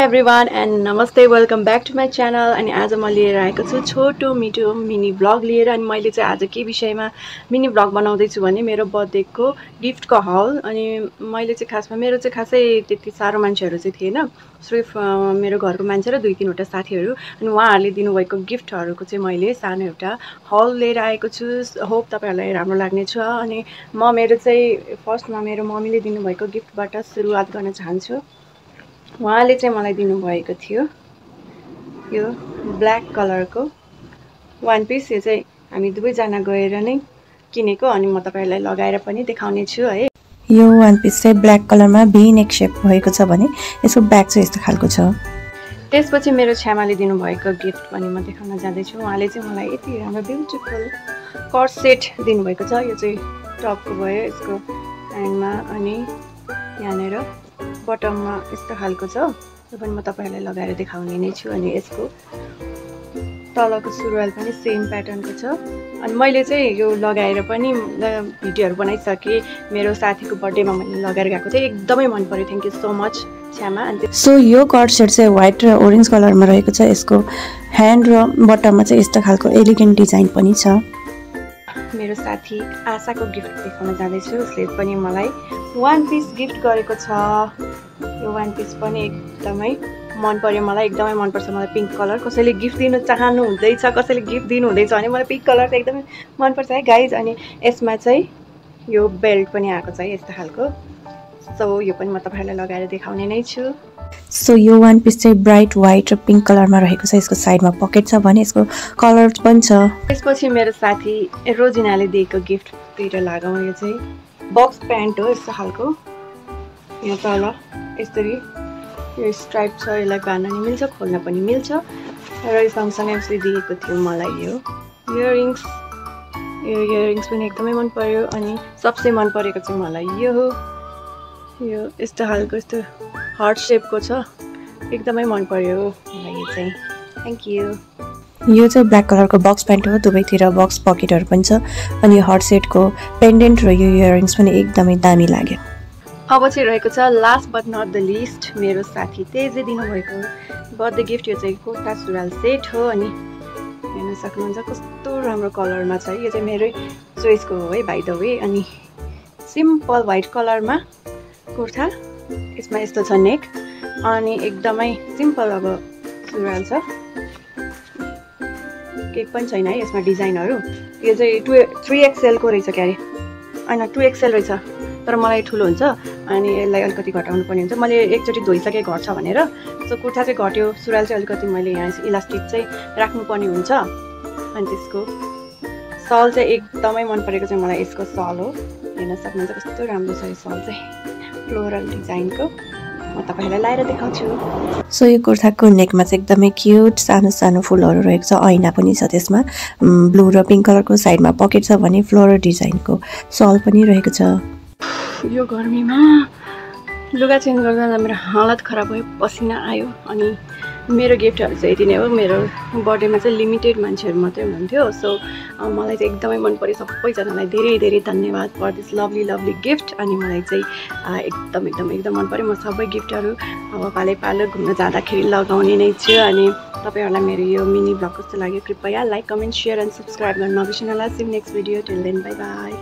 Everyone and नमस्ते welcome back to my channel. अनि आज म लिएर आएको छु छोटो मिठो मिनी ब्लग लिएर। अनि मैले चाहिँ आज के विषयमा मिनी ब्लग बनाउँदैछु भने मेरो बर्थडेको गिफ्टको हल। अनि मैले चाहिँ खासमा मेरो चाहिँ खासै त्यति साह्रो मान्छेहरू चाहिँ थिएन, सिर्फ मेरो घरको मान्छे र 2-3वटा साथीहरू। अनि उहाँहरूले दिनुभएको गिफ्टहरूको चाहिँ मैले सानो एउटा हल लिएर आएको छु। होप तपाईँहरूलाई राम्रो लाग्नेछ। अनि म मेरो चाहिँ फर्स्टमा मेरो मम्मीले दिनुभएको गिफ्टबाट सुरुवात गर्न चाहन्छु। उहाँले चाहिँ मलाई दिनुभएको थियो यो ब्ल्याक कलरको वान पिस। यो चाहिँ हामी दुवैजना गएर नै किनेको। अनि म तपाईँहरूलाई लगाएर पनि देखाउने छु है। यो वान पिस चाहिँ ब्ल्याक कलरमा भी नेक शेप भएको छ भने यसको ब्याक चाहिँ यस्तो खालको छ। त्यसपछि मेरो छ्यामाले दिनुभएको गिफ्ट पनि म देखाउन जाँदैछु। उहाँले चाहिँ मलाई यति राम्रो ब्युटिफुल कर्ड सेट दिनुभएको छ। यो चाहिँ टपको भयो, यसको ह्यान्डमा अनि यहाँनिर बटममा यस्तो खालको छ। यो पनि म तपाईँहरूलाई लगाएर देखाउने नै छु। अनि यसको तलको सुरुवाल पनि सेम प्याटर्नको छ। अनि मैले चाहिँ यो लगाएर पनि भिडियोहरू बनाइसकेँ। मेरो साथीको बर्थडेमा मैले लगाएर गएको थिएँ, एकदमै मन पर्यो। थ्याङ्क यू सो मच छ्यामा। सो यो कर्ड सेट चाहिँ व्हाइट र ओरेन्ज कलरमा रहेको छ। यसको ह्यान्ड र बटममा चाहिँ यस्तो खालको एलिगेन्ट डिजाइन पनि छ। मेरो साथी आशाको गिफ्ट देखाउन जाँदैछु। उसले पनि मलाई वान पिस गिफ्ट गरेको छ। यो वान पिस पनि एकदमै मन पर्यो, मलाई एकदमै मनपर्छ। मलाई पिङ्क कलर कसैले गिफ्ट दिनु चाहनु हुँदैछ, कसैले गिफ्ट दिनु हुँदैछ भने मलाई पिङ्क कलर चाहिँ एकदमै मनपर्छ है गाइज। अनि यसमा चाहिँ यो बेल्ट पनि आएको छ यस्तो खालको। सो यो पनि म तपाईँहरूलाई लगाएर देखाउने नै छु। सो यो वान पिस चाहिँ ब्राइट व्हाइट र पिङ्क कलरमा रहेको छ। यसको साइडमा पकेट छ भने यसको कलर पनि छ। त्यसपछि मेरो साथी रोजिनाले दिएको गिफ्टतिर लागौँ। यो चाहिँ बक्स प्यान्ट हो यस्तो खालको। यो तल यसरी यो स्ट्राइप छ, यसलाई बाँध्न नि मिल्छ, खोल्न पनि मिल्छ। र यो सँगसँगै उसले दिएको थियो मलाई यो इयरिङ्स। यो इयरिङ्स पनि एकदमै मन पर्यो। अनि सबसे मन परेको चाहिँ मलाई यो हो। यो यस्तो खालको यस्तो हार्ट शेपको छ, एकदमै मन पर्यो मलाई यो चाहिँ। Thank you. यो चाहिँ ब्ल्याक कलरको बक्स प्यान्ट हो, दुवैतिर बक्स पकेटहरू पनि छ। अनि हार्ट सेटको पेन्डेन्ट र यो इयरिङ्स पनि एकदमै दामी लाग्यो। अब चाहिँ रहेको छ last but not the least मेरो साथी तेजले दिनुभएको बर्थडे गिफ्ट। यो चाहिँ कुर्ता सुरुवाल सेट हो। अनि हेर्न सक्नुहुन्छ कस्तो राम्रो कलरमा छ। यो चाहिँ मेरै चोइसको हो है बाइ द वे। अनि सिम्पल व्हाइट कलरमा कुर्ता, यसमा यस्तो छ नेक। अनि एकदमै सिम्पल अब सुरुवाल छ, केक पनि छैन है यसमा डिजाइनहरू। यो चाहिँ 3XL को रहेछ क्यारे, होइन 2XL रहेछ, तर मलाई ठुलो हुन्छ। अनि यसलाई अलिकति घटाउनु पर्ने हुन्छ। मैले एकचोटि धोइसकेँ घट्छ भनेर। सो कुर्ता चाहिँ घट्यो, सुरुवाल चाहिँ अलिकति मैले यहाँ इलास्टिक चाहिँ राख्नुपर्ने हुन्छ। अनि त्यसको सल चाहिँ एकदमै मन परेको चाहिँ मलाई यसको सल हो। हेर्न सक्नुहुन्छ कस्तो राम्रो छ यो सल चाहिँ, फ्लोरल डिजाइनको। म तपाईँहरूलाई लगाएर देखाउँछु। सो यो कुर्ताको नेकमा चाहिँ एकदमै क्युट सानो सानो फुलहरू रहेको छ। ऐना पनि छ त्यसमा, ब्लू र पिङ्क कलरको। साइडमा पकेट छ भने फ्लोरल डिजाइनको सल पनि रहेको छ। यो गर्मीमा लुगा चेन्ज गर्दा मेरो हालत खराब भयो, पसिना आयो। अनि मेरो गिफ्टहरू चाहिँ यति नै हो। मेरो बर्थडेमा चाहिँ लिमिटेड मान्छेहरू मात्रै हुनुहुन्थ्यो। सो मलाई चाहिँ एकदमै मन पर्यो। सबैजनालाई धेरै धेरै धन्यवाद for this lovely lovely gift. अनि मलाई चाहिँ एकदम मन पर्यो। म सबै गिफ्टहरू अब पालो घुम्न जाँदाखेरि लगाउने नै छु। अनि तपाईँहरूलाई मेरो यो मिनी ब्लग कस्तो लाग्यो कृपया like, comment, share and subscribe गर्न नबिर्सनु होला। See you next video. Till then bye by.